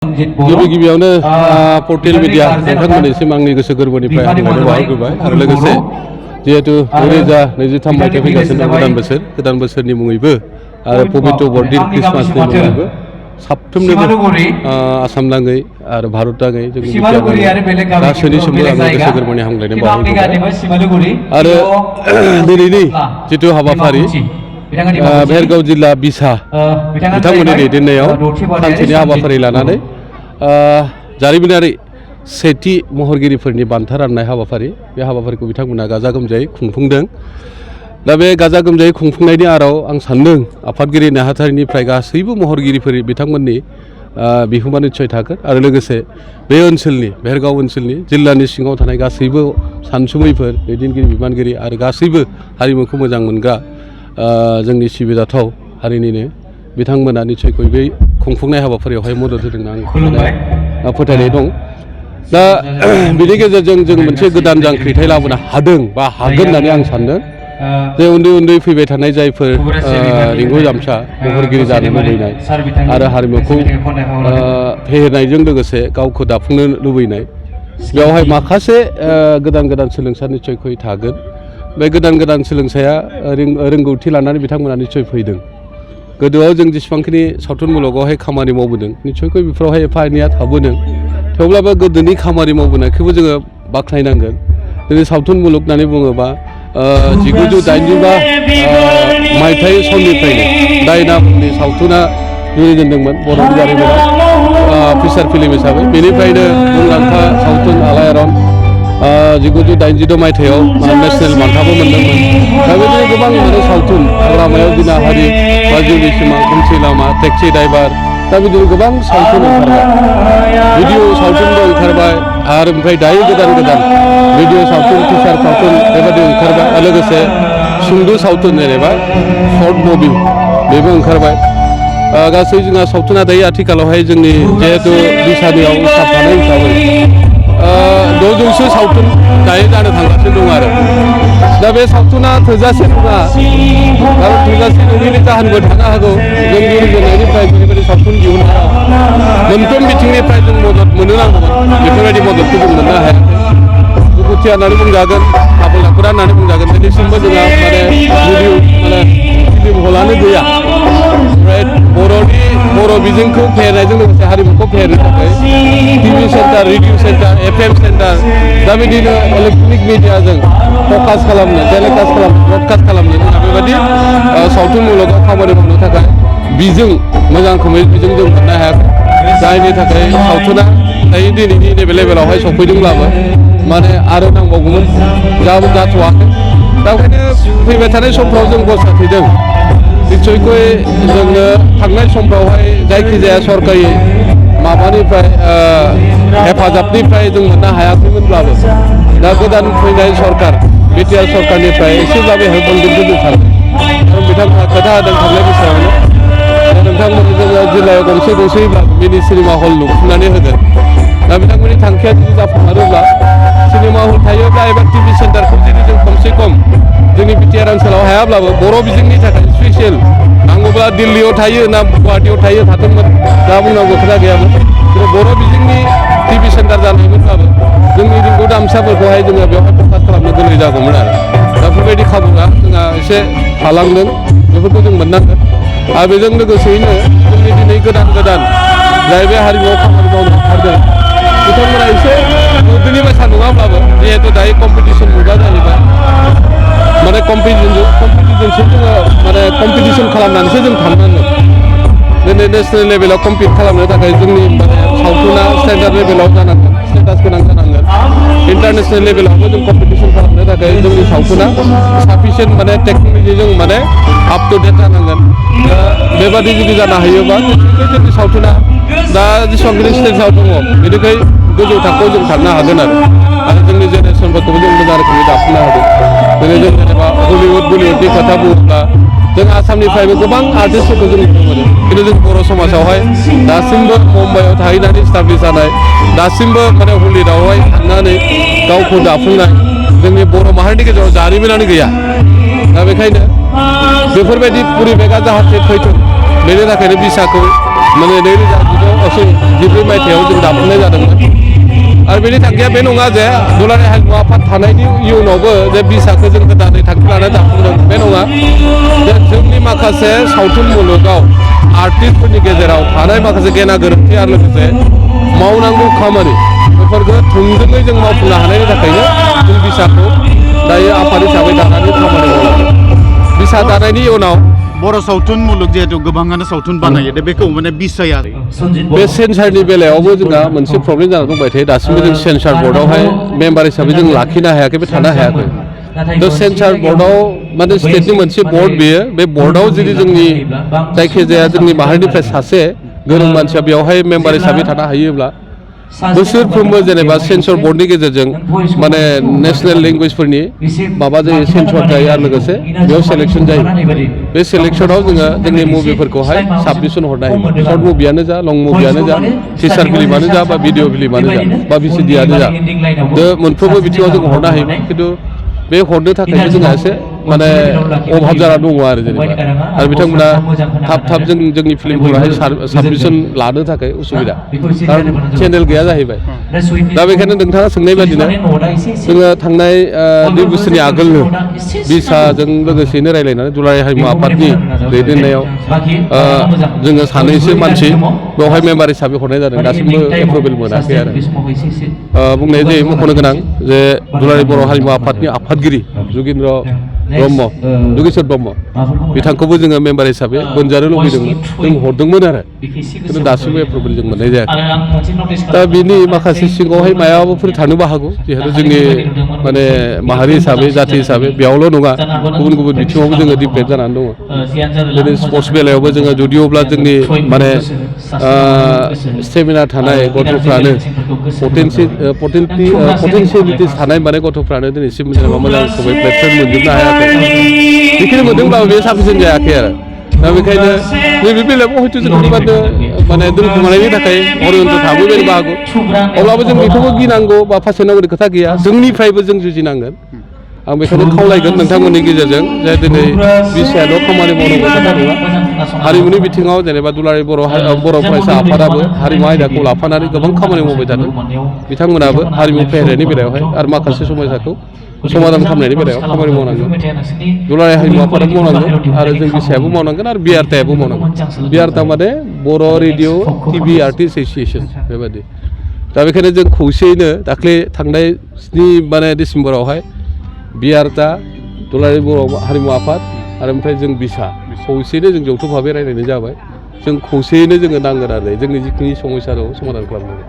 गिबियावनो portal media नोंथांमोननिसिम आंनि गोसो गोरबोनिफ्राय हामलायनाय बावहरग्रोबाय आरो लोगोसे जिहेतु 2023 मायथाइ फैगासिनो गोदान बोसोरनि मुङैबो आरो पबित्र बरदिन क्रिसमासनि मुङैबो साफ्रोमनोबो आसाम नाङै आरो भारत नाङै जोंनि गासैनिसिमबो आङो गोसो गोरबोनि हामलायनाय बावहरग्रोबाय आरो दिनैनि जिथु हाबाफारि भेरगाव जिल्ला बिसा बिथांमोननि दैदेननायाव सानसेनि हाबाफारि लानानै जारिमिनारि सेथि महरगिरिफोरनि बान्था राननाय हाबाफारि बे हाबाफारिखौ बिथांमोना गाजा गोमजायै खुंफुंदों। दा बे गाजा गोमजायै खुंफुंनायनि आराव आं सान्दों आफादगिरि नेहाथारिनिफ्राय गासैबो महरगिरिफोर बिथांमोननि बिहोमा निस्सय थागोन आरो लोगोसे बे ओनसोलनि भेरगाव ओनसोलनि जिल्लानि सिङाव थानाय गासैबो सानसुमैफोर दैदेनगिरि बिबानगिरि आरो गासैबो हारिमुखौ मोजां मोनग्रा जोंनि सिबिजाथाव हारिनिनो बिथांमोना निस्सयকৈ बे खुंफुंनाय हाबाफारियावहाय मदद होदों आं फोथायनाय दं। दा बिनि गेजेरजों जों मोनसे गोदान जांख्रिथाय लाबोनो हादों बा हागोन होननानै आं सान्दों जे उन्दै उन्दै फैबाय थानाय जायफोर रिंगु जामसा महरगिरि जानो लुबैनाय आरो हारिमुखौ फेहेरनायजों लोगोसे गावखौ दाफुंनो लुबैनाय बेवहाय माखासे गोदान सोलोंसा निस्सयকৈ थागोन। बे गोदान सोलोंसाया रोंगौथि लानानै बिथांमोना निस्सय फैदों। गोदोआव जों जेसेबांखिनि सावथुन मुलुगावहाय खामानि मावबोदों निस्सयকৈ बेफोरावहाय एफा एनैया थाबोदों थेवब्लाबो गोदोनि खामानि मावबोनायखौबो जोङो बाख्नायनांगोन। दिनै सावथुन मुलुग होननानै बुङोबा 1985 मायथाइ सननिफ्रायनो दायना मुंनि सावथुना जुरिजेनदोंमोन बर'नि जारिमिनाव फिसार फिल्म हिसाबै। बेनिफ्रायनो मुंदांखा सावथुन आलायारन 1982 मायथाइयाव नेशनेल बान्थाबो मोनदोंमोन। दा बेबायदिनो गोबां सावथुन लामायाव दिना हारि बा जिउनि सिमा खोमसि लामा टेक्सि ड्राइभार दा बिदिनो गोबां सावथुन ओंखारबाय भिडिअ सावथुनबो ओंखारबाय आरो ओमफ्राय दायो गोदान भिडिअ सावथुन फिसार सावथुन बेबायदि ओंखारबाय आरो लोगोसे सुंद' सावथुन जेनेबा शर्ट मुभि बेबो ओंखारबाय। गासै जोंहा सावथुना दायो आथिखालावहाय जोंनि जिहेतु बिसानियाव साफानाय हिसाबै 600 सावथुन दायो जानो थांगासिनो दं आरो दा बे सावथुना थोजासे नङा आरो थोजासे नङिनि जाहोनबो थानो हागौ। जों जुरिजेननायनिफ्राय बेबायदि सावथुन दिहुननायाव मोनफ्रोम बिथिंनिफ्राय जों मदद मोननो नांगौमोन बेफोरबायदि मददखौ जों मोननो हायाखै। दुखुथिया होननानै बुंजागोन खाबुल आखुरा होननानै बुंजागोन दिनैसिमबो जोंहा फिल्म हलानो गैया। ओमफ्राय बर' बिजोंखौ फेहेरनायजों लोगोसे हारिमुखौ फेहेरनो थाखाय TV centre radio centre FM centre दा बिदिनो इलेक्ट्रनिक मिडियाजों फकास खालामनो टेलिकास्ट खालामनो ब्रडकास्ट खालामनो जोंहा बेबायदि सावथुन मुलुगाव खामानि मावनो थाखाय बिजों मोजां बिजों जों मोननो हायाखै। जायनि थाखाय सावथुना दायो दिनैनि नैबे लेभेलावहाय सफैदोंब्लाबो माने आरो नांबावगौमोन जाथ'वाखै। दा ओंखायनो फैबाय थानाय समफ्राव जों गसा थैदों निस्सयকৈ जोङो थांनाय समफ्रावहाय जायखिजाया सरकारि माबानिफ्राय हेफाजाबनिफ्राय जों मोननो हायाखैमोनब्लाबो दा गोदान फैनाय सरकार बिटिआर सरकारनिफ्राय एसेब्लाबो हेल्प मोनगोनखौ जों सानो। बिथांमोना खोथा होदों थांनाय बोसोरावनो नोंथांमोननि जोङो जिल्लायाव गंसेब्लाबो मिनि सिनेमा हल लुफुंनानै होगोन। दा बिथांमोननि थांखिया जुदि जाफुङारोब्ला सिनेमा हल थायोब्ला एबा टिभि सेन्टारखौ जुदि जों खमसे खम जोंनि बिटिआर ओनसोलाव हायाब्लाबो बर' बिजोंनि थाखाय स्पेसियेल नांगौब्ला दिल्लीयाव थायो ना गुवाहाटियाव थायो थाथोंमोन दा बुंनांगौ खोथा गैयामोन। बर' बिजोंनि टिभि सेन्टार जानायमोनब्लाबो जोंनि रिंगु दामसाफोरखौहाय जोङो बेवहाय फकास खालामनो गोरलै जागौमोन आरो दा बेफोरबायदि खाबुआ जोंहा एसे थालांदों बेफोरखौ जों मोननांगोन। आरो बेजों लोगोसेयैनो जोंनि दिनै गोदान जाय बे हारिमुआव खामानि मावनो ओंखारदों बिथांमोना एसे गोदोनि बायसा नङाब्लाबो जिहेतु दायो कम्पिटिसन मुगा जाहैबाय माने कम्पिटिसनसो जोङो माने कम्पिटिसन खालामनानैसो जों थांनांगोन। दिनै नेसनेल लेभेलाव कम्पिट खालामनो थाखाय जोंनि सावथुना स्टेन्डार्ड लेभेलाव जानांगोन स्टेटास गोनां जानांगोन। इन्टारनेसनेल लेभेलावबो जों कम्पिटिसन खालामनो थाखाय जोंनि सावथुना साफिसियेन्ट माने टेक्न'लजिजों माने आप टु डेट जानांगोन। बेबादि जुदि जानो हायोबा जोंनि सावथुना दा जेसेबांखिनि स्टेजआव दङ बेनिफ्राय गोजौ थाखोआव जों थांनो हागोन आरो जोंनि जेनेरेसनफोरखौबो जों मोजां रोखोमै दाफुंनो हागोन। दिनै जों जेनेबा हलिउड बलिउडनि खोथा बुङोब्ला जों आसामनिफ्रायबो गोबां आर्टिस्टफोरखौ जों नुनो मोनो खिन्थु जों बर' समाजावहाय दासिमबो मुम्बाइआव थाहैनानै इस्टाब्लिश जानाय दासिमबो माने हलिउडआवहाय थांनानै गावखौ दाफुंनाय जोंनि बर' माहारिनि गेजेराव जारिमिनानो गैया। दा बेखायनो बेफोरबायदि परिबेगा जाहाथे फैथों बेनि थाखायनो बिसाखौ माने 2014 मायथाइयाव जों दाफुंनाय जादोंमोन आरो बेनि थांखिया बे नङा जे दुलाराय हारिमु आफाद थानायनि इयुनावबो जे बिसाखौ जों गोदानै थांखि लानानै दाफुंदों बे नङा जे जोंनि माखासे सावथुन मुलुगाव आर्टिस्टफोरनि गेजेराव थानाय माखासे गेना गोरोन्थि आरो लोगोसे मावनांगौ खामानि बेफोरखौ थोंजोङै जों मावफुंनो हानायनि थाखायनो जों बिसाखौ दायो आफाद हिसाबै दानानै खामानि मावलांदों बिसा दानायनि उनाव बर' सावथुन मुलुग जिहेतु गोबाङानो सावथुन बानायो दा बेखौ माने बिसाया बे सेन्सारनि बेलायावबो जोंहा मोनसे प्रब्लेम जानानै दंबाय थायो दासिमबो जों सेन्सार बर्डआवहाय मेम्बार हिसाबै जों लाखिनो हायाखै बे थानो हायाखै थ' सेन्सार बर्डआव माने स्टेटनि मोनसे बर्ड बेयो बे बर्डआव जुदि जोंनि जायखिजाया जोंनि माहारिनिफ्राय सासे गोरों मानसिया बेवहाय मेम्बार हिसाबै थानो हायोब्ला बोसोरफ्रोमबो जेनेबा सेन्सर बर्डनि गेजेरजों माने नेसनेल लेंगुवेजफोरनि माबा जायो सेन्सर जायो आरो लोगोसे बेयाव सेलेक्सन जायो बे सेलेक्सनाव जोङो जोंनि मुभिफोरखौहाय साबमिसन हरनो हायो सर्ट मुभियानो जा लं मुभियानो जा टिचार फिल्मानो जा बा भिडिअ फिल्मानो जा बा भिसिडियानो जा मोनफ्रोमबो बिथिङाव जों हरनो हायोमोन खिन्थु बे हरनो थाखायबो जोंहा एसे माने अभाब जाना दङ आरो जेनेबा आरो बिथांमोना थाब जोंनि फिल्मफोराहाय साबमिसन लानो थाखाय उसुबिदा खारन चेनेल गैया जाहैबाय दा बेखायनो नोंथाङा सोंनाय बादिनो जोङो थांनाय 2 बोसोरनि आगोलनो बिसाजों लोगोसेनो रायलायनानै दुलाराय हारिमु आफादनि दैदेननायाव जोङो सानैसो मानसि बेवहाय मेम्बार हिसाबै हरनाय जादों दासिमबो एप्रुभेल मोनाखै आरो बुंनाय जायो मख'नो गोनां जे दुलाराय बर' हारिमु आफादनि आफादगिरि जुगेन्द्र ब्रह्म दुगेश्वर ब्रह्म बिथांखौबो जोङो मेम्बार हिसाबै मोनजानो लुबैदोंमोन जों हरदोंमोन आरो खिन्थु दासिमबो एप्रुभेल जों मोननाय जायाखै दा बिनि माखासे सिङावहाय मायाबाफोर थानोबो हागौ जिहेतु जोंनि माने माहारि हिसाबै जाथि हिसाबै बेयावल' नङा गुबुन गुबुन बिथिङावबो जोङो डिपेन्ड जानानै दङ दिनै स्पर्ट्स बेलायावबो जोङो जुदिअब्ला जोंनि माने स्टेमिना थानाय गथ'फ्रानो पटेनसियेलिटिस थानाय माने गथ'फ्रानो दिनैसिम जेनेबा मोजां रोखोमै प्लेटफर्म मोनजोबनो हायाखै बेखिनि मोनदोंब्लाबो बेयो साफिसियेन्ट जायाखै आरो दा बेखायनो नैबे बेलायाव हयथ' जों बेबायदिनो माने दोनखोमानायनि थाखाय हरियन्त थाबोबायनोबो हागौ अब्लाबो जों बेखौबो गिनांगौ बा फासायनांगौनि खोथा गैया जोंनिफ्रायबो जों जुजिनांगोन आं बेखौनो खावलायगोन नोंथांमोननि गेजेरजों जे दिनै बिसायाल' खामानि मावनांगौ खोथा नङा हारिमुनि बिथिङाव जेनेबा दुलाराय बर' फरायसा आफादाबो हारिमु आयदाखौ लाफानानै गोबां खामानि मावबाय थादों बिथांमोनाबो हारिमु फेहेरनायनि बेलायावहाय आरो माखासे समयसाखौ समाधान खालामनायनि बेलायाव खामानि मावनांगोन दुलाराय हारिमु आफादाबो मावनांगोन आरो जों बिसायाबो मावनांगोन आरो बिआरटायाबो मावनांगोन बिआरटा माने बर' रेडिअ टिभि आर्टिस्ट एस'सियेसन बेबायदि दा बेखायनो जों खौसेयैनो दाख्लै थांनाय 7 डिसेम्बरावहाय बिआरटा दुलाराय बर' हारिमु आफाद आरो ओमफ्राय जों बिसा खौसेयैनो जों जौथुक भाबै रायज्लायनाय जाबाय जों खौसेयैनो जोङो नांगोन आरो जोंनि जिखिनि समयसा दं समाधान खालामनांगोन